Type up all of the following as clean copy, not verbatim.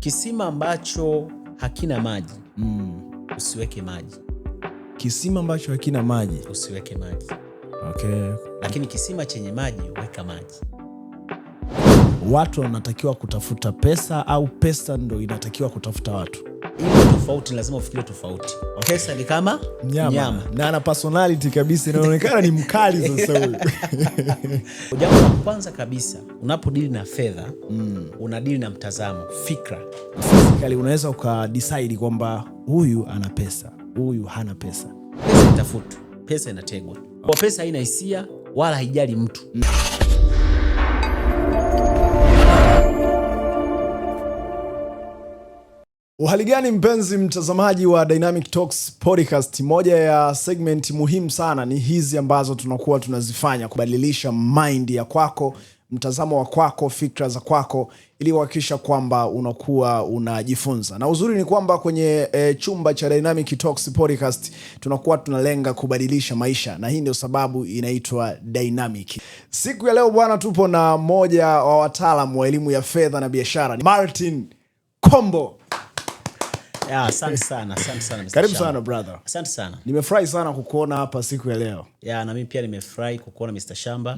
Kisima ambacho hakina maji usiweke maji. Kisima ambacho hakina maji usiweke maji. Okay. Lakini kisima chenye maji weka maji. Watu wanatakiwa kutafuta pesa au pesa ndo inatakiwa kutafuta watu? Ile tofauti, lazima ufikirie tofauti. Okay. Pesa ni kama mnyama, na ana personality kabisa, inaonekana ni mkali sasa huyu. Jambo la kwanza kabisa unapodili na fedha unadili na mtazamo, fikra. Physically unaweza ukadecide kwamba huyu ana pesa, huyu hana pesa. Pesa itafutwa, pesa inategwa. Kwa pesa haina hisia wala haijali mtu. Uhali gani mpenzi mtazamaji wa Dynamic Talks Podcast. Moja ya segment muhimu sana ni hizi ambazo tunakuwa tunazifanya kubadilisha mind ya kwako, mtazamo wa kwako, fikra za kwako, ili kuhakikisha kwamba unakuwa unajifunza. Na uzuri ni kwamba kwenye chumba cha Dynamic Talks Podcast tunakuwa tunalenga kubadilisha maisha, na hii ndio sababu inaitwa Dynamic. Siku ya leo bwana, tupo na mmoja wa wataalamu wa elimu ya fedha na biashara, Martin Kombo. Asante sana, asante sana Mr. Karibu Shamba. Sana brother. Asante sana. Nimefurahi sana kukuona hapa siku ya leo. Ya, na mimi pia nimefurahi kukuona Mr. Shamba.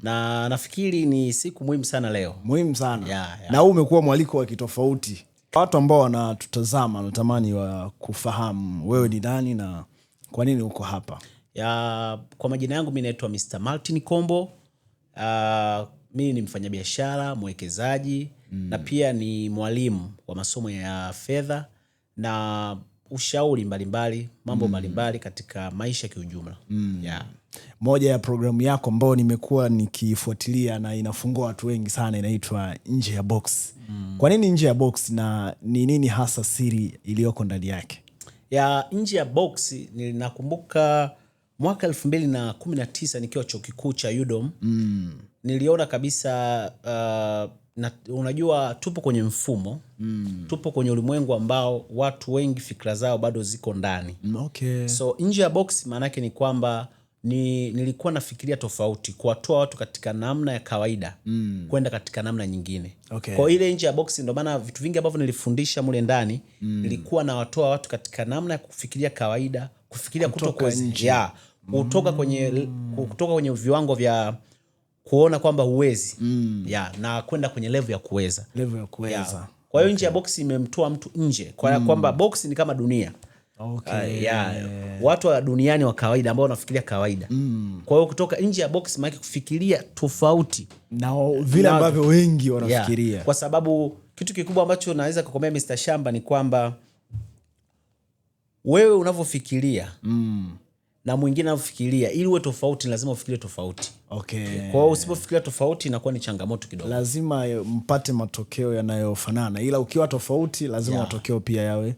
Na nafikiri ni siku muhimu sana leo. Muhimu sana. Ya. Na huu umekuwa mwaliko wa kitofauti. Watu ambao wanatutazama wanatamani wa kufahamu wewe ni nani na kwa nini uko hapa. Ya, kwa majina yangu mimi naitwa Mr. Martin Kombo. Mimi ni mfanyabiashara, mwekezaji na pia ni mwalimu wa masomo ya fedha na ushauri mbalimbali, mambo mbalimbali katika maisha kiujumla. Yeah. Moja ya programu yako ambayo nimekuwa nikifuatilia na inafungua watu wengi sana inaitwa Nje ya Box. Kwa nini Nje ya Box na ni nini hasa siri iliyoko ndani yake? Ya, Nje ya Box ninakumbuka mwaka 2019 nikiwa chuo kikuu cha UDOM. Niliona kabisa na, unajua tupo kwenye mfumo, tupo kwenye ulimwengu ambao watu wengi fikra zao bado ziko ndani. Okay. So nje ya box maana yake ni kwamba nilikuwa nafikiria tofauti, kuwatoa watu katika namna ya kawaida kwenda katika namna nyingine. Okay. Kwa ile nje ya box ndio maana vitu vingi ambavyo nilifundisha mule ndani nilikuwa nawatoa watu katika namna ya kufikiria kawaida, kufikiria Kutoka nje. Ya, kutoka kwenye viwango vya kuona kwamba huwezi ya, na kwenda kwenye level ya kuweza. Level ya kuweza. Ya. Kwa hiyo nje ya box imemtoa mtu nje. Kwa kwamba box ni kama dunia. Okay. Ya, watu wa duniani wa kawaida ambao wanafikiria kawaida. Kwa hiyo kutoka nje ya box maana kufikiria tofauti na vile ambavyo wengi wanafikiria. Yeah. Kwa sababu kitu kikubwa ambacho naweza kukwambia Mr. Shamba ni kwamba wewe unavyofikiria na mwingine anavyofikiria, ili uwe tofauti lazima ufikirie tofauti. Okay. Kwa hiyo usipofikiria tofauti inakuwa ni changamoto kidogo. Lazima mpate matokeo yanayofanana, ila ukiwa tofauti lazima matokeo pia yawe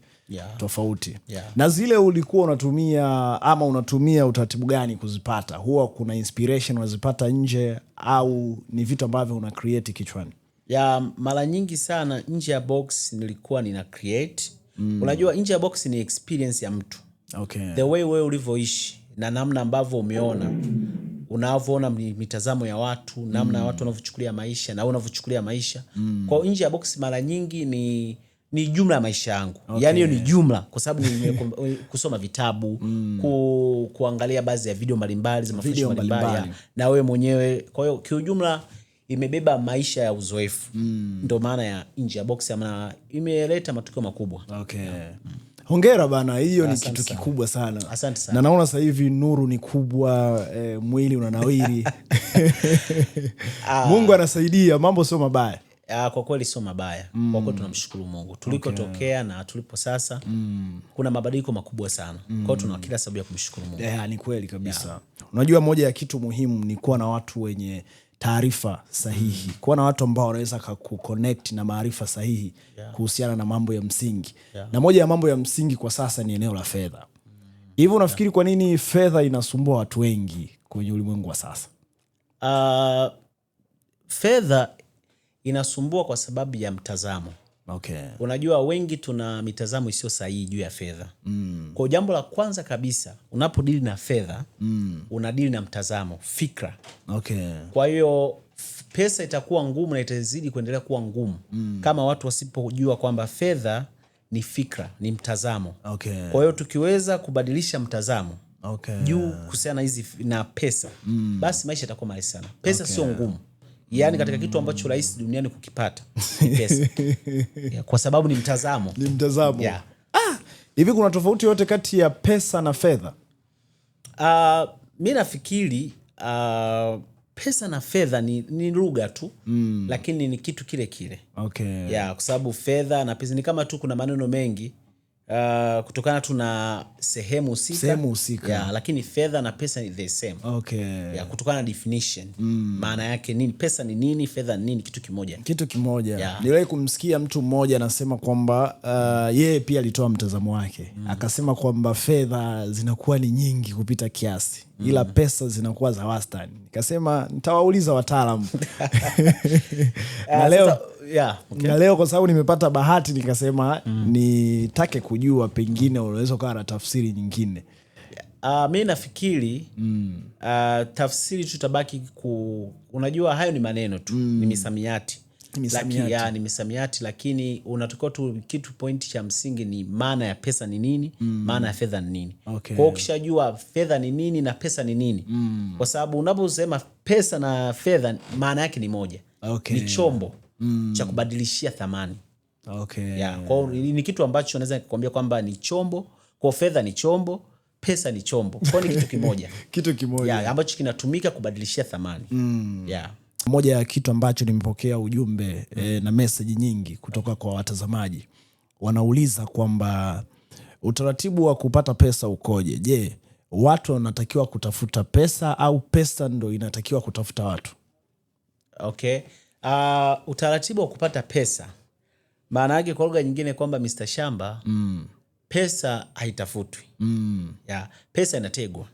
tofauti. Na zile ulikuwa unatumia ama unatumia utaratibu gani kuzipata? Huwa kuna inspiration unazipata nje au ni vitu ambavyo una create kichwani? Ya, mara nyingi sana nje ya box nilikuwa nina create. Unajua nje ya box ni experience ya mtu. Okay. The way wewe ulivyoishi na namna ambavyo umeona, unavyoona mitazamo ya watu, namna watu wanavyochukulia maisha na wewe unavyochukulia maisha. Kwa hiyo nje ya box mara nyingi ni jumla ya maisha yangu. Okay. Yaani hiyo ni jumla kwa sababu kusoma vitabu, kuangalia baadhi ya video mbalimbali za mafundisho Video mbalimbali mbalimbali. na wewe mwenyewe. Kwa hiyo kiujumla imebeba maisha ya uzoefu. Ndio maana ya nje ya box, maana imeleta matokeo makubwa. Okay. Hongera bana, hiyo ni Asante kitu sana. kikubwa sana. Asante sana. Na naona sasa hivi nuru ni kubwa, mwili unanawiri. Mungu anasaidia, mambo sio mabaya. Kwa kweli sio mabaya. Kwa kweli tunamshukuru Mungu. Tulikotokea na tulipo sasa, kuna mabadiliko makubwa sana. Kwa hiyo tuna kila sababu ya kumshukuru Mungu. Yeah, ni kweli kabisa. Unajua moja ya kitu muhimu ni kuwa na watu wenye taarifa sahihi. Kuwa na watu ambao wanaweza kuconnect na maarifa sahihi kuhusiana na mambo ya msingi. Na moja ya mambo ya msingi kwa sasa ni eneo la fedha. Hivi unafikiri kwa nini fedha inasumbua watu wengi kwenye ulimwengu wa sasa? Fedha inasumbua kwa sababu ya mtazamo. Okay. Unajua wengi tuna mitazamo isiyo sahihi juu ya fedha. Kwa jambo la kwanza kabisa unapodili na fedha, unadili na mtazamo, fikra. Okay. Kwa hiyo Pesa itakuwa ngumu na itazidi kuendelea kuwa ngumu kama watu wasipojua kwamba fedha ni fikra, ni mtazamo. Kwa hiyo tukiweza kubadilisha mtazamo juu kuhusiana hizi na pesa, basi maisha yatakuwa marahisi sana. Pesa sio ngumu, yaani katika kitu ambacho rahisi duniani kukipata ni pesa. Yeah, kwa sababu ni mtazamo. Ni mtazamo. Yeah. Hivi kuna tofauti yote kati ya pesa na fedha? Mi nafikiri pesa na fedha ni lugha tu, lakini ni kitu kile kile. Yeah, kwa sababu fedha na pesa ni kama tu kuna maneno mengi kutokana tu na sehemu husika. Sehemu husika. Yeah, lakini fedha na pesa ni the same. Yeah, kutokana na definition. Maana yake nini? Pesa ni nini? Fedha ni nini? Kitu kimoja. Kitu kimoja. Yeah. Niliwahi kumsikia mtu mmoja anasema kwamba yeye pia alitoa mtazamo wake. Akasema kwamba fedha zinakuwa ni nyingi kupita kiasi, ila pesa zinakuwa za wastani. Nikasema nitawauliza wataalamu. Na leo Sasa, yeah, okay. Na leo kwa sababu nimepata bahati nikasema nitake kujua, pengine unaweza ukawa na tafsiri nyingine. Mi nafikiri tafsiri tutabaki unajua hayo ni maneno tu, ni misamiati. Ni misamiati. Ni misamiati, lakini unatakiwa tu kitu point cha msingi ni maana ya pesa ni nini, maana ya fedha ni nini. Kwa hiyo ukishajua fedha ni nini na pesa ni nini, kwa sababu unaposema pesa na fedha maana yake ni moja. Ni chombo cha kubadilishia thamani. Yeah, kwa hiyo ni kitu ambacho naweza kukwambia kwamba ni chombo. Kwa fedha ni chombo, pesa ni chombo. Kwa hiyo ni kitu kimoja. Kitu kimoja. Yeah, ambacho kinatumika kubadilishia thamani. Yeah. Moja ya kitu ambacho nimepokea ujumbe na message nyingi kutoka kwa watazamaji, wanauliza kwamba utaratibu wa kupata pesa ukoje? Je, watu wanatakiwa kutafuta pesa au pesa ndo inatakiwa kutafuta watu? Okay. Utaratibu wa kupata pesa maana yake kwa lugha nyingine kwamba Mr. Shamba, pesa haitafutwi. Yeah, pesa inategwa.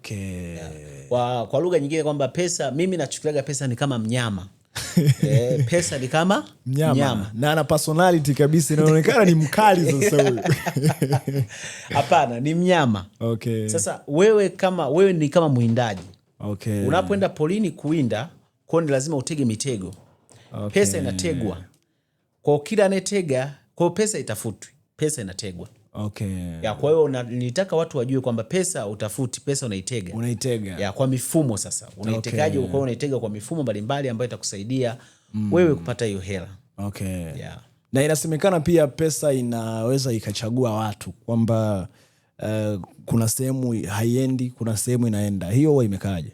Yeah. Kwa lugha nyingine kwamba pesa, mimi nachukuliaga pesa ni kama mnyama. Pesa ni kama mnyama. Mnyama. Na ana personality kabisa, inaonekana ni mkali sasa huyu. Hapana, ni mnyama. Sasa wewe ni kama mwindaji. Unapoenda porini kuwinda, kwa ni lazima utege mitego. Pesa inategwa. Kwa kila anayetega, kwa pesa itafutwi. Pesa inategwa. Ya, kwa hiyo nilitaka watu wajue kwamba pesa utafuti, pesa unaitega. Unaitega. Ya, kwa mifumo sasa. Unaitegaje? Kwa hiyo unaitega kwa mifumo mbalimbali ambayo itakusaidia wewe kupata hiyo hela. Yeah. Na inasemekana pia pesa inaweza ikachagua watu kwamba kuna sehemu haiendi, kuna sehemu inaenda. Hiyo huwa imekaaje?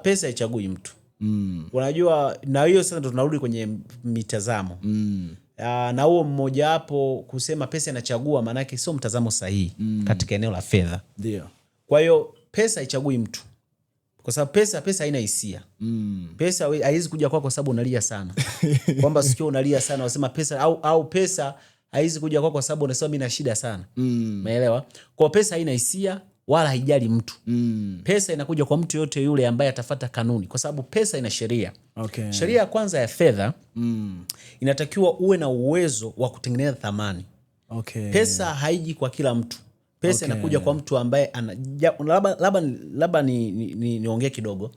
Pesa haichagui mtu. Unajua, na hiyo sasa ndo tunarudi kwenye mitazamo. Na huo mmoja wapo kusema pesa inachagua, maana yake sio mtazamo sahihi katika eneo la fedha. Kwa hiyo pesa haichagui mtu. Kwa sababu pesa haina hisia. Pesa haiwezi kuja kwako kwa sababu unalia sana. Kwamba sikio unalia sana unasema pesa, au pesa haiwezi kuja kwako kwa sababu unasema mimi na shida sana. Umeelewa? Kwa pesa haina hisia wala haijali mtu. Pesa inakuja kwa mtu yote yule ambaye atafuata kanuni, kwa sababu pesa ina sheria. Sheria ya kwanza ya fedha, inatakiwa uwe na uwezo wa kutengeneza thamani. Pesa haiji kwa kila mtu. Pesa inakuja kwa mtu ambaye ana, ja, labda, labda, labda ni, ni, ni, niongee kidogo.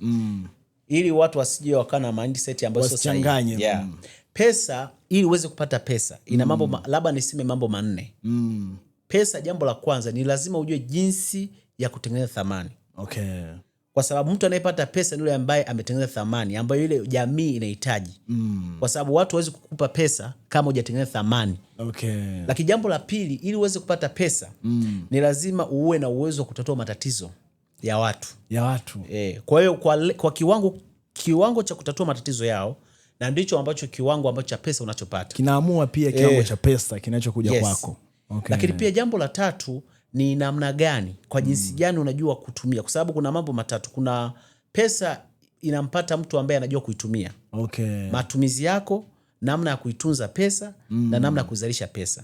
Ili watu wasije wakawa na mindset ambayo sio sahihi. Wasichanganye. Yeah. Pesa, ili uweze kupata pesa, ina mambo labda niseme mambo manne. Pesa, jambo la kwanza ni lazima ujue jinsi ya kutengeneza thamani. Kwa sababu mtu anayepata pesa ni yule ambaye ametengeneza thamani ambayo ile jamii inahitaji. Kwa sababu watu hawezi kukupa pesa kama hujatengeneza thamani. Lakini jambo la pili, ili uweze kupata pesa, ni lazima uwe na uwezo wa kutatua matatizo ya watu. Ya watu. Kwa hiyo kwa kiwango cha kutatua matatizo yao, na ndicho ambacho kiwango ambacho cha pesa unachopata. Kinaamua pia kiwango cha pesa kinachokuja kwako. Lakini pia jambo la tatu ni namna gani, kwa jinsi gani unajua kutumia. Kwa sababu kuna mambo matatu. Kuna pesa inampata mtu ambaye anajua kuitumia. Matumizi yako, namna ya kuitunza pesa, na namna ya kuzalisha pesa.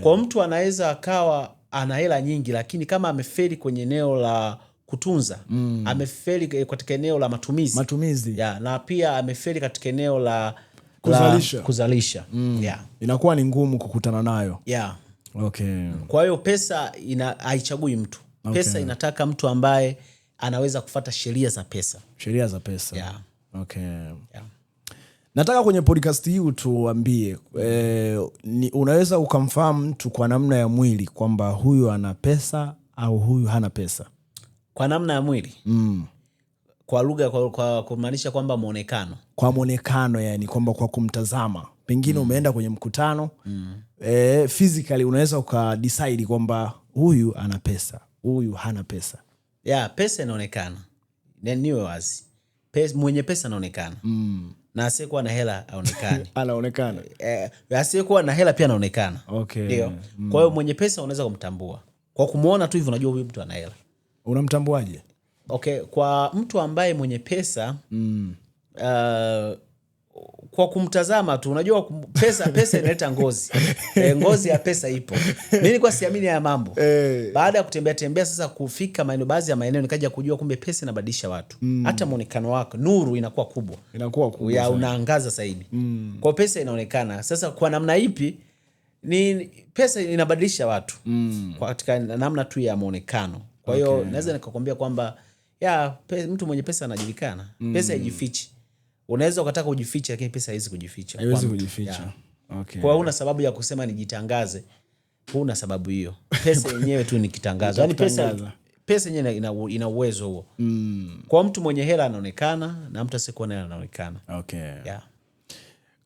Kwa mtu anaweza akawa ana hela nyingi, lakini kama amefeli kwenye eneo la kutunza, amefeli katika eneo la matumizi. Matumizi. Ya, na pia amefeli katika eneo la Kuzalisha. kuzalisha. Yeah. Inakuwa ni ngumu kukutana nayo. Yeah. Kwa hiyo pesa haichagui mtu. Pesa inataka mtu ambaye anaweza kufuata sheria za pesa. Sheria za pesa. Yeah. Okay. Yeah. Nataka kwenye podcast hii utuambie, unaweza ukamfahamu mtu kwa namna ya mwili kwamba huyu ana pesa au huyu hana pesa? Kwa namna ya mwili? Kwa lugha, kwa kumaanisha kwamba mwonekano. Kwa mwonekano, yani kwamba kwa kumtazama pengine umeenda kwenye mkutano, physically unaweza ukadecide kwamba huyu ana pesa, huyu hana pesa. Yeah, pesa inaonekana. Niwe wazi. Mwenye pesa anaonekana. Na asiyekuwa na hela aonekani. Anaonekana. Asiyekuwa na hela pia anaonekana. Okay. Ndio. Kwa hiyo mwenye pesa unaweza kumtambua. Kwa kumuona tu hivyo unajua huyu mtu ana hela. Unamtambuaje? Okay, kwa mtu ambaye mwenye pesa, kwa kumtazama tu unajua pesa inaleta ngozi. Ngozi ya pesa ipo. Mimi nilikuwa siamini haya mambo. Baada ya kutembea tembea sasa kufika maeneo, baadhi ya maeneo nikaja kujua kumbe pesa inabadilisha watu. Hata muonekano wako, nuru inakuwa kubwa. Inakuwa kubwa Ya, sana. unaangaza zaidi. Kwa pesa inaonekana. Sasa kwa namna ipi ni pesa inabadilisha watu. Kwa katika namna tu ya muonekano. Kwa hiyo naweza nikakwambia kwamba mtu mwenye pesa anajulikana. Pesa haijifichi. Unaweza ukataka kujificha lakini pesa haiwezi kujificha. Haiwezi Kwa mtu. kujificha. Yeah. Okay. Kwa hiyo huna sababu ya kusema nijitangaze. Huna sababu hiyo. Pesa yenyewe tu ni kitangazo. Yaani Itakutangaza. pesa yenyewe ina uwezo huo. Kwa mtu mwenye hela anaonekana na mtu asiyekuwa na hela anaonekana. Okay. Yeah.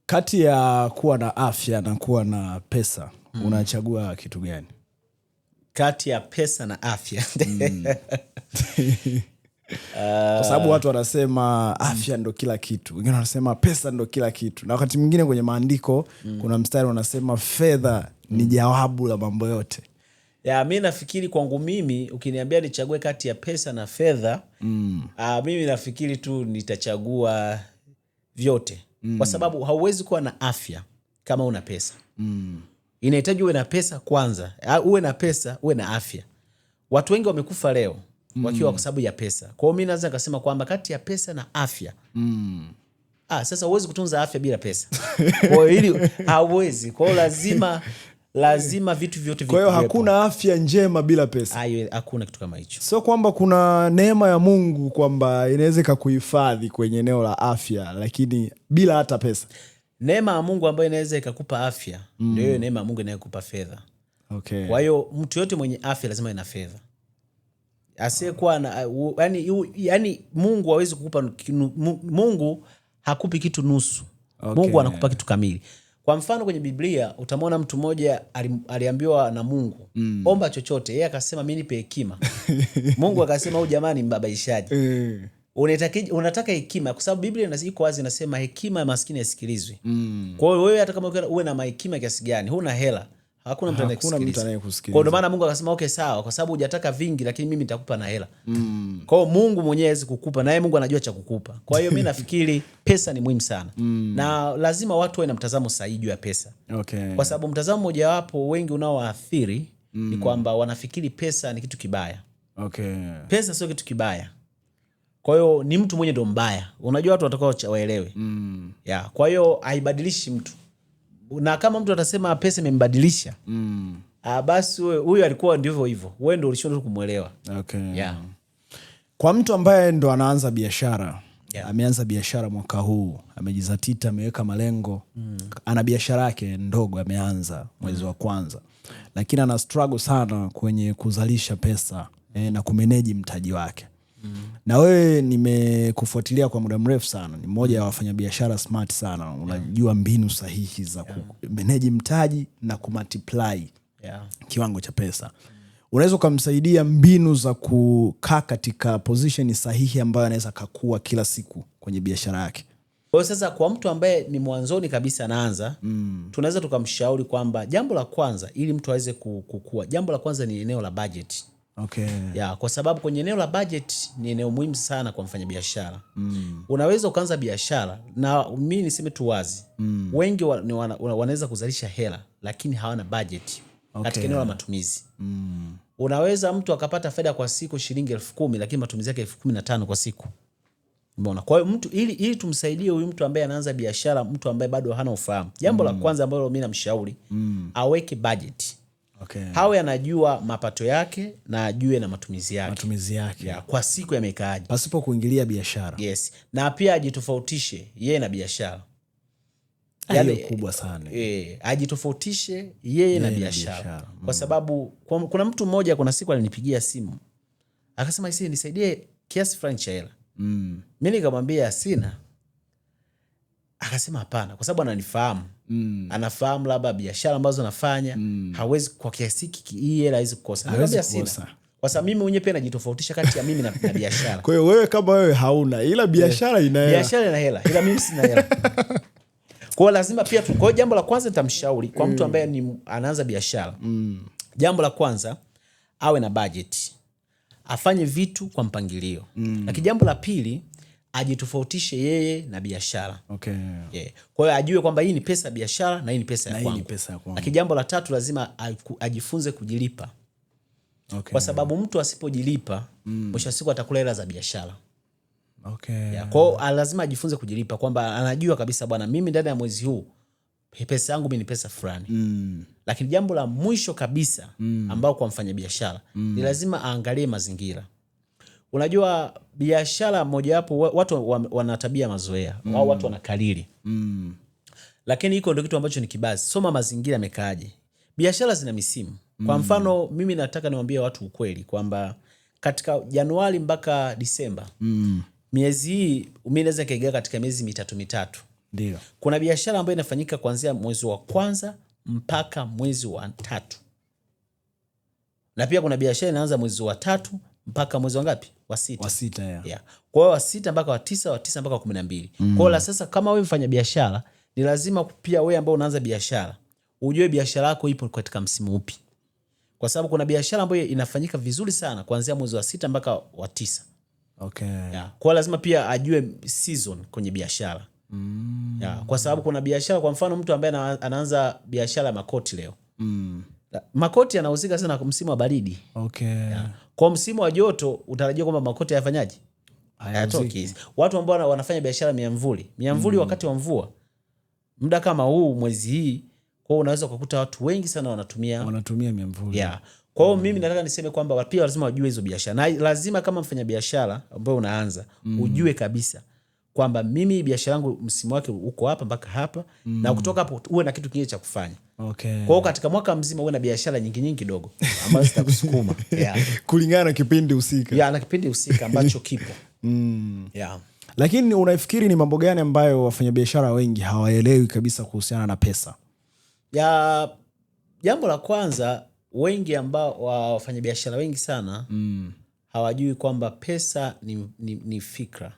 Kati ya kuwa na afya na kuwa na pesa, unachagua kitu gani? Kati ya pesa na afya. Kwa sababu watu wanasema afya ndo kila kitu, wengine wanasema pesa ndo kila kitu, na wakati mwingine kwenye maandiko kuna mstari wanasema fedha ni jawabu la mambo yote. Ya, mi nafikiri kwangu mimi ukiniambia nichague kati ya pesa na fedha, mimi nafikiri tu nitachagua vyote. Kwa sababu hauwezi kuwa na afya kama una pesa. Inahitaji uwe na pesa kwanza. Uwe na pesa, uwe na afya. Watu wengi wamekufa leo wakiwa kwa sababu ya pesa. Kwa hiyo mimi naweza nikasema kwamba kati ya pesa na afya. Sasa huwezi kutunza afya bila pesa. Kwa hiyo ili hauwezi. Kwa hiyo lazima vitu vyote Kwa hiyo viwepo. hakuna afya njema bila pesa. Hakuna kitu kama hicho. Sio kwamba kuna neema ya Mungu kwamba inaweza ikakuhifadhi kwenye eneo la afya lakini bila hata pesa. Neema ya Mungu ambayo inaweza ikakupa afya, ndio hiyo neema ya Mungu inayokupa fedha. Okay. Kwa hiyo mtu yote mwenye afya lazima ina fedha. Asiyekuwa na, yani, yani Mungu hawezi kukupa Mungu hakupi kitu nusu. Okay. Mungu anakupa kitu kamili. Kwa mfano kwenye Biblia utamwona mtu mmoja aliambiwa na Mungu, omba chochote, yeye akasema mimi nipe hekima. Mungu akasema huyu jamani mbabaishaji. Unataka hekima kwa sababu Biblia iko wazi inasema hekima ya maskini haisikilizwi. Kwa hiyo wewe hata kama uwe na hekima kiasi gani, huna hela, hakuna mtu Hakuna mtu anayekusikiliza. anayekusikiliza. Kwa hiyo ndio maana Mungu akasema okay sawa, kwa sababu hujataka vingi lakini mimi nitakupa na hela. Kwa hiyo Mungu mwenyewe hawezi kukupa na yeye Mungu anajua cha kukupa. Kwa hiyo mimi nafikiri pesa ni muhimu sana. Na lazima watu wawe na mtazamo sahihi juu ya pesa. Okay. Kwa sababu mtazamo mmojawapo wengi unaoathiri ni kwamba wanafikiri pesa ni kitu kibaya. Okay. Pesa sio kitu kibaya. Kwa hiyo ni mtu mwenye ndo mbaya. Unajua watu watakao waelewe. Yeah. Kwa hiyo haibadilishi mtu. Na kama mtu atasema pesa imembadilisha, basi huyu alikuwa ndivyo hivyo. Wewe ndio ulishindwa kumuelewa. Okay. Yeah. Kwa mtu ambaye ndo anaanza biashara, Yeah. ameanza biashara mwaka huu, amejizatiti, ameweka malengo, ana biashara yake ndogo ameanza mwezi wa kwanza, lakini ana struggle sana kwenye kuzalisha pesa na kumeneji mtaji wake. Na wewe nimekufuatilia kwa muda mrefu sana, ni mmoja wa wafanyabiashara smart sana, unajua mbinu sahihi za kumeneji mtaji na kumultiply kiwango cha pesa. Unaweza ukamsaidia mbinu za kukaa katika position sahihi ambayo anaweza kakua kila siku kwenye biashara yake. Kwa hiyo sasa kwa mtu ambaye ni mwanzoni kabisa anaanza, tunaweza tukamshauri kwamba jambo la kwanza ili mtu aweze kukua, jambo la kwanza ni eneo la budget. Okay. Ya, kwa sababu kwenye eneo la budget ni eneo muhimu sana kwa mfanyabiashara. Unaweza ukaanza biashara na mimi niseme tu wazi. Wengi wanaweza kuzalisha hela lakini hawana budget katika eneo la matumizi. Unaweza mtu akapata faida kwa siku shilingi 10,000 lakini matumizi yake 15,000 kwa siku. Umeona? Kwa hiyo mtu ili tumsaidie huyu mtu ambaye anaanza biashara, mtu ambaye bado hana ufahamu. Jambo la kwanza ambalo mimi namshauri, aweke budget. Hawe anajua mapato yake na ajue na matumizi yake, Matumizi yake. Yeah, kwa siku yamekaaje. Pasipo kuingilia biashara. Yes, na pia ajitofautishe yeye na biashara. Hiyo kubwa sana. Ajitofautishe yeye na na biashara. biashara. Kwa sababu kuna mtu mmoja kuna siku alinipigia simu akasema, "Isi, nisaidie kiasi fulani cha hela." Mi nikamwambia sina. Akasema hapana, kwa sababu ananifahamu. Anafahamu labda biashara ambazo nafanya, hawezi kwa kiasi hiki, hii hela hawezi kukosa. Hawezi Nikamwambia sina. kukosa. Kwa sababu mimi mwenyewe pia najitofautisha kati ya mimi na biashara. Kwa hiyo wewe kama wewe hauna, ila biashara ina hela. Biashara ina hela, ila mimi sina hela. Kwa hiyo lazima pia tu, kwa hiyo jambo la kwanza nitamshauri kwa mtu ambaye ni anaanza biashara. Jambo la kwanza awe na budget. Afanye vitu kwa mpangilio. Lakini jambo la pili ajitofautishe yeye na biashara. Yeah. Kwa hiyo ajue kwamba hii ni pesa ya biashara na hii ni pesa ya Na hii ni kwangu. pesa ya kwangu. Lakini jambo la tatu lazima ajifunze kujilipa. Kwa sababu mtu asipojilipa, mwisho wa siku atakula hela za biashara. Yeah. Kwa hiyo lazima ajifunze kujilipa, kwamba anajua kabisa bwana, mimi ndani ya mwezi huu pesa yangu mimi ni pesa fulani. Lakini jambo la mwisho kabisa ambao kwa mfanyabiashara ni lazima aangalie mazingira. Unajua biashara mojawapo watu wana tabia mazoea, au watu wanakariri. Lakini iko ndio kitu ambacho ni kibazi. Soma mazingira yamekaaje. Biashara zina misimu. Kwa mfano mimi nataka niwaambie watu ukweli kwamba katika Januari mpaka Disemba, miezi hii mimi naweza nikaigawa katika miezi mitatu mitatu. Kuna biashara ambayo inafanyika kuanzia mwezi wa kwanza mpaka mwezi wa 3. Na pia kuna biashara inaanza mwezi wa 3 mpaka mwezi wa ngapi? Wa 6. Wa 6, yeah. Yeah. Kwa hiyo wa 6 mpaka wa 9, wa 9 mpaka wa 12. Kwa hiyo sasa kama wewe mfanya biashara, ni lazima pia wewe ambao unaanza biashara ujue biashara yako ipo katika msimu upi. Kwa sababu kuna biashara ambayo inafanyika vizuri sana kuanzia mwezi wa 6 mpaka wa 9. Yeah. Kwa hiyo lazima pia ajue season kwenye biashara. Yeah. Kwa sababu kuna biashara, kwa mfano mtu ambaye anaanza biashara ya makoti leo. Makoti yanauzika sana msimu wa baridi. Yeah. Kwa msimu wa joto utarajia kwamba makoti hayafanyaje? Hayatoki. Watu ambao wanafanya biashara miamvuli, miamvuli wakati wa mvua, muda kama huu mwezi hii, kwa hiyo unaweza kukuta watu wengi sana wanatumia miamvuli. Yeah. Kwa hiyo mimi nataka niseme kwamba pia lazima wajue hizo biashara. Na lazima kama mfanyabiashara ambaye unaanza, ujue kabisa kwamba mimi biashara yangu msimu wake uko hapa mpaka hapa, na kutoka hapo uwe na kitu kingine cha kufanya. Kwa hiyo katika mwaka mzima uwe na biashara nyingi nyingi kidogo ambazo zitakusukuma. Yeah. Kulingana na kipindi husika. Yeah, na kipindi husika ambacho kipo. Yeah. Lakini unafikiri ni mambo gani ambayo wafanyabiashara wengi hawaelewi kabisa kuhusiana na pesa? Ya, jambo la kwanza, wengi ambao wafanyabiashara wengi sana hawajui kwamba pesa ni fikra.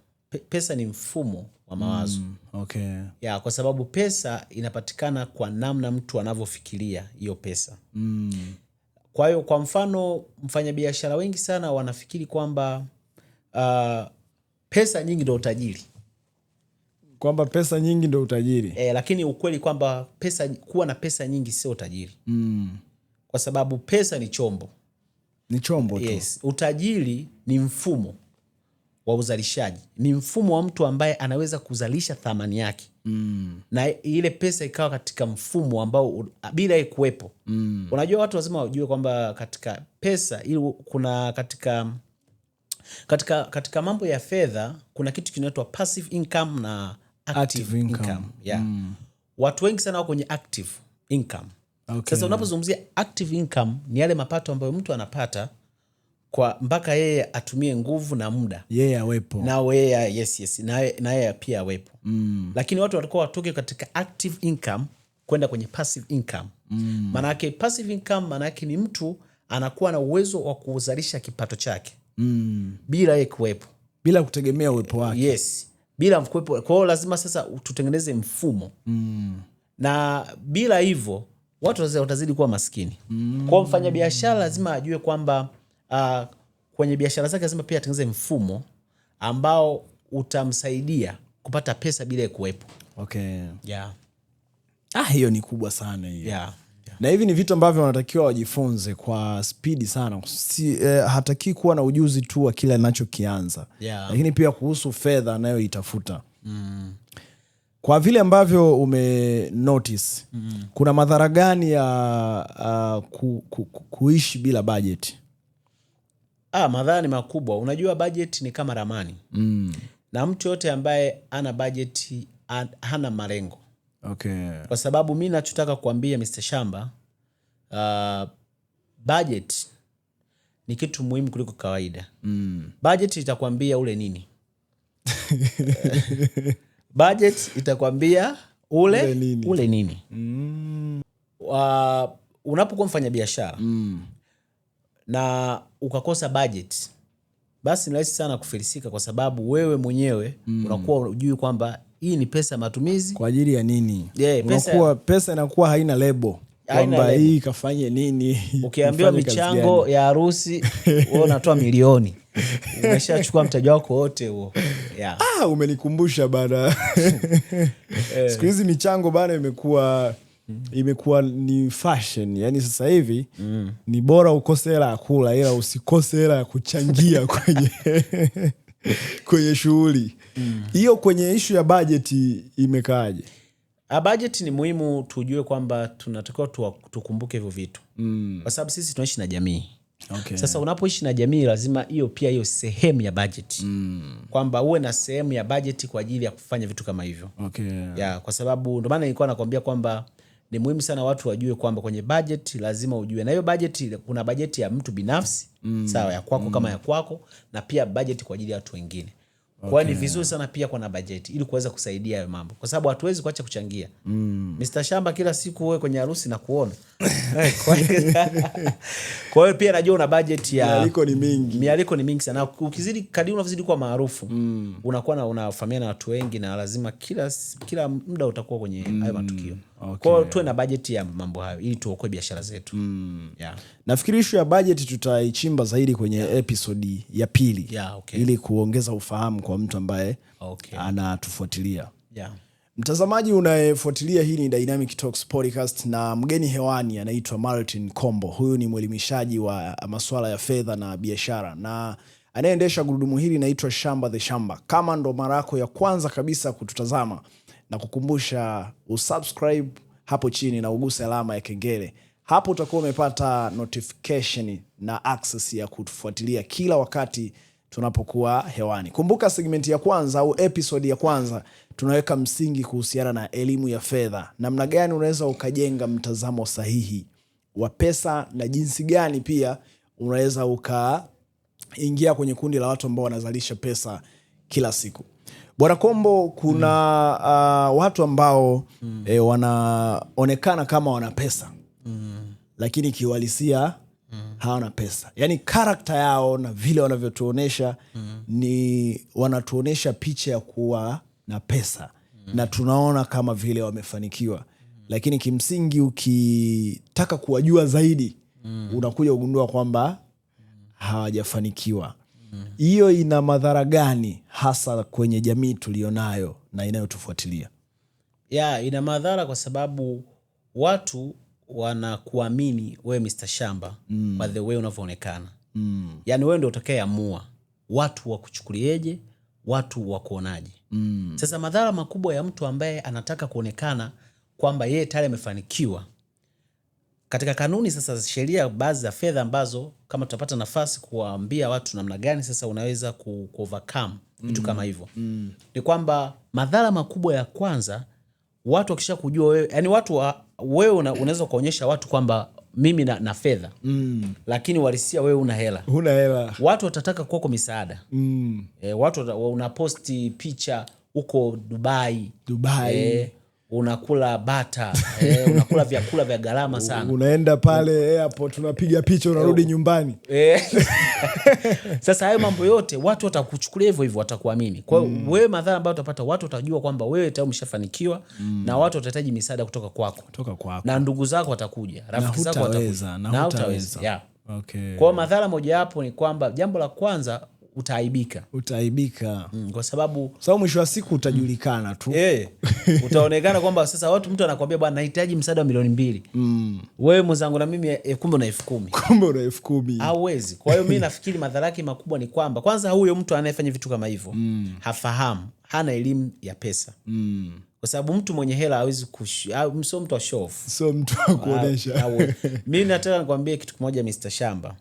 Pesa ni mfumo wa mawazo. Ya, kwa sababu pesa inapatikana kwa namna mtu anavyofikiria hiyo pesa. Kwa hiyo kwa mfano mfanyabiashara wengi sana wanafikiri kwamba pesa nyingi ndio utajiri. Kwamba pesa nyingi ndio utajiri. Lakini ukweli kwamba kuwa na pesa nyingi sio utajiri. Kwa sababu pesa ni chombo. Ni chombo tu. Yes, utajiri ni mfumo wa uzalishaji. Ni mfumo wa mtu ambaye anaweza kuzalisha thamani yake. Na ile pesa ikawa katika mfumo ambao bila yeye kuwepo. Unajua watu lazima wajue kwamba katika pesa ili kuna katika mambo ya fedha kuna kitu kinaitwa passive income na active Active income. income. Yeah. Watu wengi sana wako kwenye active income. Sasa unapozungumzia active income ni yale mapato ambayo mtu anapata kwa mpaka yeye atumie nguvu na muda. Yeye awepo. Na yeye, yes, yes, na yeye pia awepo. Lakini watu walikuwa watoke katika active income kwenda kwenye passive income. Maana yake passive income maana yake ni mtu anakuwa na uwezo wa kuzalisha kipato chake. Bila yeye kuwepo. Bila kutegemea uwepo wake. Yes. Bila kuwepo. Kwa hiyo lazima sasa tutengeneze mfumo. Na bila hivyo watu watazidi kuwa maskini. Kwa hiyo mfanyabiashara lazima ajue kwamba kwenye biashara zake lazima pia atengeneze mfumo ambao utamsaidia kupata pesa bila kuwepo. Yeah. Hiyo ni kubwa sana hiyo. Yeah. Na hivi ni vitu ambavyo wanatakiwa wajifunze kwa spidi sana. Hataki kuwa na ujuzi tu wa kile anachokianza. Lakini pia kuhusu fedha anayoitafuta. Kwa vile ambavyo ume notice, kuna madhara gani ya kuishi bila budget? Madhara ni makubwa. Unajua budget ni kama ramani. Na mtu yote ambaye ana budget hana malengo. Kwa sababu mi nachotaka kuambia Mr. Shamba, budget ni kitu muhimu kuliko kawaida. Budget itakwambia ule nini. Budget itakwambia ule nini. Ule nini. Unapokuwa mfanya biashara na ukakosa budget, basi ni rahisi sana kufilisika, kwa sababu wewe mwenyewe unakuwa hujui kwamba hii ni pesa ya matumizi kwa ajili ya nini. Yeah, pesa, pesa inakuwa haina lebo haina kwamba lebo. hii kafanye nini, Ukiambiwa ifanye kazi michango gani. Ya harusi, wewe unatoa milioni, umeshachukua mtaji wako wote huo, yeah. Ah, umenikumbusha bana, siku hizi michango bana imekuwa ni fashion. Yani sasa hivi ni bora ukose hela ya kula ila usikose hela ya kuchangia kwenye shughuli hiyo. Kwenye ishu ya bajeti imekaaje? Budget ni muhimu, tujue kwamba tunatakiwa tukumbuke hivyo vitu kwa sababu sisi tunaishi na jamii. Sasa unapoishi na jamii, lazima hiyo pia hiyo sehemu ya budget, kwamba uwe na sehemu ya budget kwa ajili ya kufanya vitu kama hivyo. Ya, kwa sababu ndo maana nilikuwa nakwambia kwamba ni muhimu sana watu wajue kwamba kwenye budget lazima ujue, na hiyo budget, kuna budget ya mtu binafsi, sawa, ya kwako kama ya kwako, na pia budget kwa ajili ya watu wengine. Kwa hiyo ni vizuri sana pia kuwa na bajeti ili kuweza kusaidia hayo mambo, kwa sababu hatuwezi kuacha kuchangia. Mr. Shamba, kila siku wewe kwenye harusi na kuona. Kwa hiyo pia najua una budget ya Mialiko ni mingi. Mialiko ni mingi sana. Ukizidi, kadiri unavyozidi kuwa maarufu, unakuwa na unafahamiana na watu wengi, na lazima kila muda utakuwa kwenye hayo matukio. Kwa hiyo tuwe na bajeti ya mambo hayo ili tuokoe biashara zetu, yeah. Nafikiri ishu ya bajeti tutaichimba zaidi kwenye episodi ya pili Yeah, okay. ili kuongeza ufahamu kwa mtu ambaye anatufuatilia. Mtazamaji unayefuatilia, hii ni Dynamic Talks Podcast na mgeni hewani anaitwa Martin Kombo. Huyu ni mwelimishaji wa masuala ya fedha na biashara, na anayeendesha gurudumu hili naitwa Shamba the Shamba. Kama ndo mara yako ya kwanza kabisa kututazama, na kukumbusha usubscribe hapo chini na uguse alama ya kengele. Hapo utakuwa umepata notification na access ya kutufuatilia kila wakati tunapokuwa hewani. Kumbuka segment ya kwanza au episode ya kwanza tunaweka msingi kuhusiana na elimu ya fedha, namna gani unaweza ukajenga mtazamo sahihi wa pesa na jinsi gani pia unaweza ukaingia kwenye kundi la watu ambao wanazalisha pesa kila siku. Bwana Kombo, kuna watu ambao wanaonekana kama wana pesa lakini kiuhalisia hawana pesa. Yaani character yao na vile wanavyotuonesha ni wanatuonesha picha ya kuwa na pesa na tunaona kama vile wamefanikiwa, lakini kimsingi ukitaka kuwajua zaidi unakuja kugundua kwamba hawajafanikiwa. Hiyo ina madhara gani hasa kwenye jamii tulionayo na inayotufuatilia? Ya, ina madhara kwa sababu watu wanakuamini wewe Mr. Shamba by the way unavyoonekana. Yaani wewe ndio utakayeamua watu wakuchukulieje, watu wakuonaje. Sasa madhara makubwa ya mtu ambaye anataka kuonekana kwamba yeye tayari amefanikiwa, katika kanuni sasa za sheria baadhi za fedha ambazo kama tutapata nafasi kuwaambia watu namna gani sasa unaweza ku overcome vitu kama hivyo, ni kwamba madhara makubwa ya kwanza, watu wakisha kujua wewe, yani watu wewe unaweza kuonyesha watu kwamba mimi na fedha, lakini uhalisia wewe una hela. Huna hela. Watu watataka kwako misaada. Watu unaposti picha uko Dubai, Dubai. Unakula bata, unakula vyakula vya gharama sana. Unaenda pale airport unapiga picha, unarudi nyumbani. Sasa hayo mambo yote watu watakuchukulia hivyo hivyo, watakuamini. Kwa hiyo wewe, madhara ambayo utapata, watu watajua kwamba wewe tayari umeshafanikiwa na watu watahitaji misaada kutoka kwako. Kutoka kwako. Na ndugu zako watakuja, rafiki zako watakuja. Hutaweza, na Na hutaweza. hutaweza. Yeah. Okay. Kwa hiyo madhara mojawapo ni kwamba jambo la kwanza utaaibika. Utaaibika. Kwa sababu Sababu mwisho wa siku utajulikana tu. Utaonekana kwamba sasa watu, mtu anakwambia, bwana, nahitaji msaada wa milioni 2. Wewe mwenzangu na mimi, kumbe una 10,000. Kumbe una 10,000. Hauwezi. Kwa hiyo mi nafikiri madhara yake makubwa ni kwamba kwanza huyo mtu anayefanya vitu kama hivyo hafahamu, Hana elimu ya pesa. Kwa sababu mtu mwenye hela hawezi, sio mtu wa show off. Sio mtu wa kuonesha. Mi nataka nikwambie kitu kimoja, Mr. Shamba.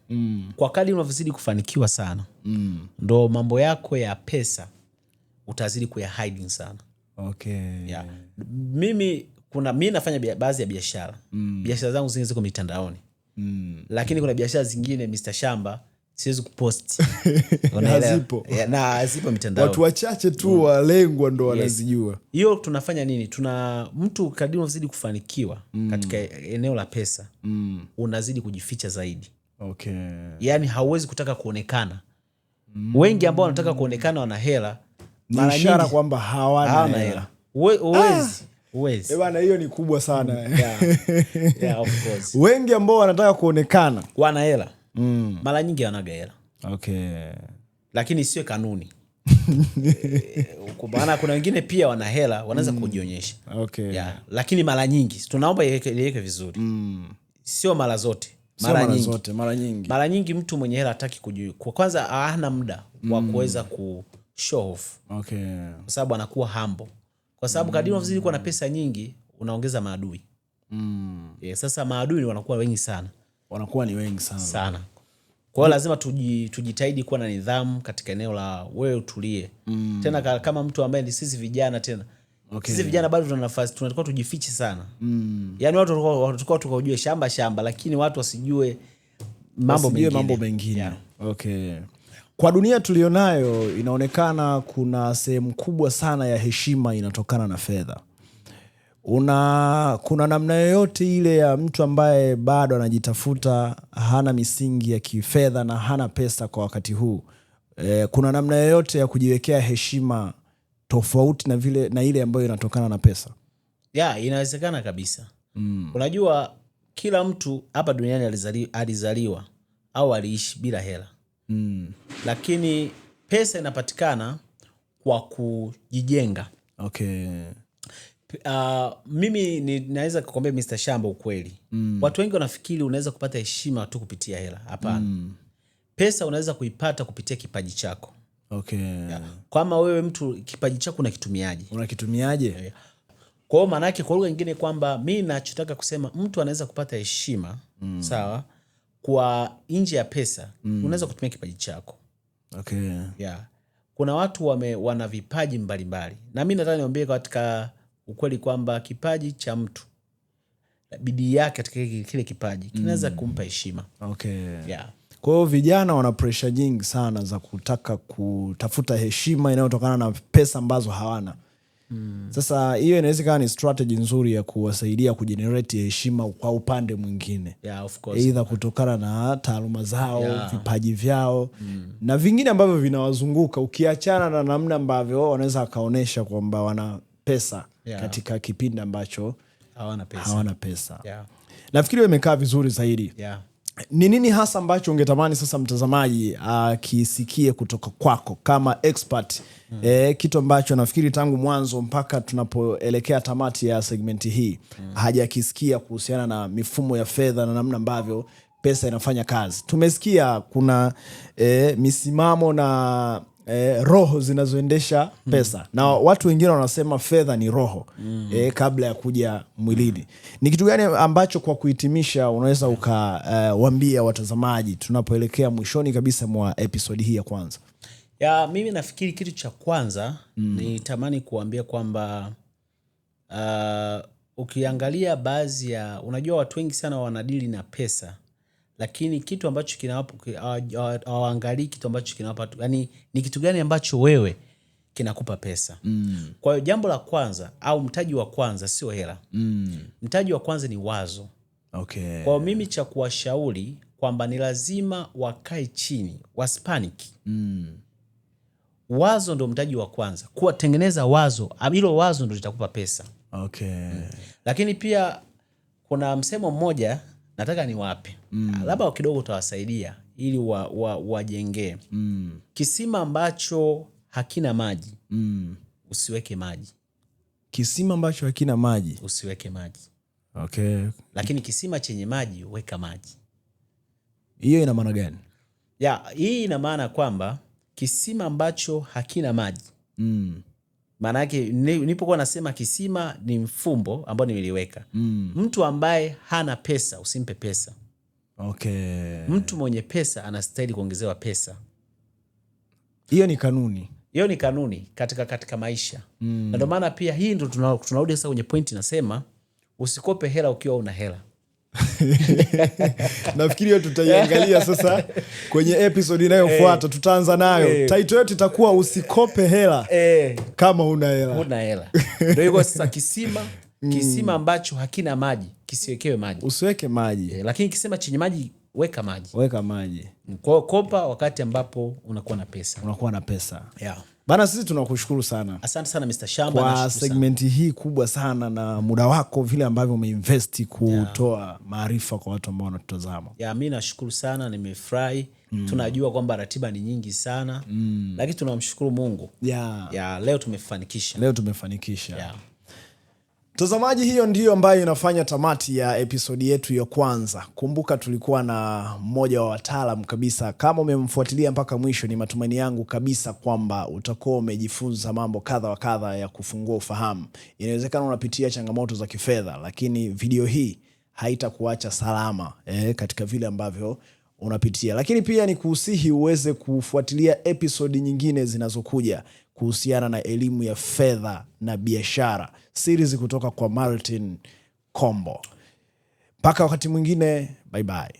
Kwa kadri unavyozidi kufanikiwa sana, ndo mambo yako ya pesa utazidi kuya hiding sana. Yeah. Mimi kuna mi nafanya baadhi ya biashara. Biashara zangu zingine ziko mitandaoni. Lakini kuna biashara zingine, Mr. Shamba, siwezi kupost. Unaelewa? Hazipo. Yeah, na hazipo mitandaoni. Watu wachache tu walengwa ndo wanazijua. Hiyo tunafanya nini? Tuna mtu kadri unavyozidi kufanikiwa katika eneo la pesa, unazidi kujificha zaidi. Yaani hauwezi kutaka kuonekana. Wengi ambao wanataka kuonekana wana hela, Ni mara ishara nyingi kwamba hawana hawana hela. hela. Huwezi. Huwezi. Bana, hiyo ni kubwa sana. Yeah. Yeah, of course. Wengi ambao wanataka kuonekana wana hela. Mara nyingi wanaga hela. Lakini sio kanuni. Kwa maana kuna wengine pia wana hela, wanaweza kujionyesha. Yeah. Lakini mara nyingi tunaomba iweke vizuri. Sio mara zote. Sio Mara mara nyingi. zote, mara nyingi. Mara nyingi mtu mwenye hela hataki kwa kwanza hana muda wa kuweza ku show off. Kwa sababu anakuwa humble. Kwa sababu kadri unavyozidi kuwa na pesa nyingi unaongeza maadui. Yeah, sasa maadui wanakuwa wengi sana. Wanakuwa ni wengi sana. Sana. Kwa hiyo lazima tujitahidi kuwa na nidhamu katika eneo la wewe utulie. Tena kama mtu ambaye ni sisi vijana tena. Sisi vijana bado tuna nafasi, tunatakiwa tujifiche sana. Yaani watu walikuwa tukajue shamba shamba, lakini watu wasijue mambo Wasijue mengine. mambo mengine. Yeah. Kwa dunia tulionayo inaonekana kuna sehemu kubwa sana ya heshima inatokana na fedha. Kuna namna yoyote ile ya mtu ambaye bado anajitafuta, hana misingi ya kifedha na hana pesa kwa wakati huu, kuna namna yoyote ya kujiwekea heshima tofauti na vile na ile ambayo inatokana na pesa? Yeah, inawezekana kabisa. Unajua kila mtu hapa duniani alizaliwa au aliishi bila hela. Lakini pesa inapatikana kwa kujijenga. Mimi naweza kukwambia Mr. Shamba ukweli. Watu wengi wanafikiri unaweza kupata heshima tu kupitia hela. Hapana. Pesa unaweza kuipata kupitia kipaji chako. Yeah. Kama wewe mtu kipaji chako unakitumiaje? Unakitumiaje? Yeah. Kwa hiyo maana yake kwa lugha nyingine kwamba mimi nachotaka kusema mtu anaweza kupata heshima, sawa, kwa nje ya pesa. Unaweza kutumia kipaji chako. Yeah. Kuna watu wana vipaji mbalimbali. Na mimi nataka niwaambie katika ukweli kwamba kipaji cha mtu, bidii yake katika kile kipaji kinaweza kumpa heshima. Yeah. Kwa hiyo vijana wana pressure nyingi sana za kutaka kutafuta heshima inayotokana na pesa ambazo hawana. Sasa hiyo inaweza ikawa ni strategy nzuri ya kuwasaidia kugenerate heshima kwa upande mwingine. Yeah, of course. Either kutokana na taaluma zao, vipaji vyao, na vingine ambavyo vinawazunguka, ukiachana na namna ambavyo wanaweza wakaonesha kwamba wana pesa katika kipindi ambacho hawana pesa. Hawana pesa. Nafikiri imekaa vizuri zaidi. Ni nini hasa ambacho ungetamani sasa mtazamaji akisikie kutoka kwako kama expert? Kitu ambacho nafikiri tangu mwanzo mpaka tunapoelekea tamati ya segmenti hii hajakisikia kuhusiana na mifumo ya fedha na namna ambavyo pesa inafanya kazi. Tumesikia kuna misimamo na roho zinazoendesha pesa. Na watu wengine wanasema fedha ni roho, kabla ya kuja mwilini. Ni kitu gani ambacho kwa kuhitimisha unaweza ukawaambia watazamaji tunapoelekea mwishoni kabisa mwa episodi hii ya kwanza? Ya, mimi nafikiri kitu cha kwanza nitamani kuambia kwamba ukiangalia baadhi ya, unajua watu wengi sana wanadili na pesa, lakini kitu ambacho kinawapa, hawaangalii kitu ambacho kinawapa, yani ni kitu gani ambacho wewe kinakupa pesa. Kwa hiyo jambo la kwanza au mtaji wa kwanza sio hela. Mtaji wa kwanza ni wazo. Kwa hiyo mimi cha kuwashauri kwamba ni lazima wakae chini, wasipaniki. Wazo ndo mtaji wa kwanza. Kuwa tengeneza wazo, hilo wazo ndo litakupa pesa. Lakini pia kuna msemo mmoja nataka niwape. Labda kidogo utawasaidia ili wajengee. Kisima ambacho hakina maji, usiweke maji. Kisima ambacho hakina maji, usiweke maji. Lakini kisima chenye maji, weka maji. Hiyo ina maana gani? Ya, hii ina maana kwamba kisima ambacho hakina maji, Maana yake nilipokuwa nasema kisima ni mfumbo ambao nimeliweka. Mtu ambaye hana pesa usimpe pesa. Mtu mwenye pesa anastahili kuongezewa pesa. Hiyo ni kanuni. Hiyo ni kanuni katika maisha. Na ndio maana pia hii ndio tunarudi sasa kwenye point, nasema usikope hela ukiwa una hela. Nafikiri hiyo tutaiangalia sasa kwenye episode inayofuata. Tutaanza nayo. Title yetu itakuwa usikope hela kama una hela. Huna hela. Ndio iko sasa kisima ambacho hakina maji kisiwekewe maji. Usiweke maji. Lakini kisima chenye maji weka maji. Weka maji. Kwa hiyo kopa wakati ambapo unakuwa na pesa. Unakuwa na pesa. Bana, sisi tunakushukuru sana. Asante sana Mr. Shamba, kwa nashukuru sana. segment hii kubwa sana na muda wako vile ambavyo umeinvest kutoa maarifa kwa watu ambao wanatutazama. Mi nashukuru sana, nimefurahi. Tunajua kwamba ratiba ni nyingi sana. Lakini tunamshukuru Mungu. Leo tumefanikisha. Leo tumefanikisha. Mtazamaji, hiyo ndiyo ambayo inafanya tamati ya episodi yetu ya kwanza. Kumbuka tulikuwa na mmoja wa wataalam kabisa. Kama umemfuatilia mpaka mwisho, ni matumaini yangu kabisa kwamba utakuwa umejifunza mambo kadha wa kadha ya kufungua ufahamu. Inawezekana unapitia changamoto za kifedha, lakini video hii haitakuacha salama katika vile ambavyo unapitia. Lakini pia ni kusihi uweze kufuatilia episodi nyingine zinazokuja kuhusiana na elimu ya fedha na biashara, series kutoka kwa Martin Kombo. Mpaka wakati mwingine, bye bye.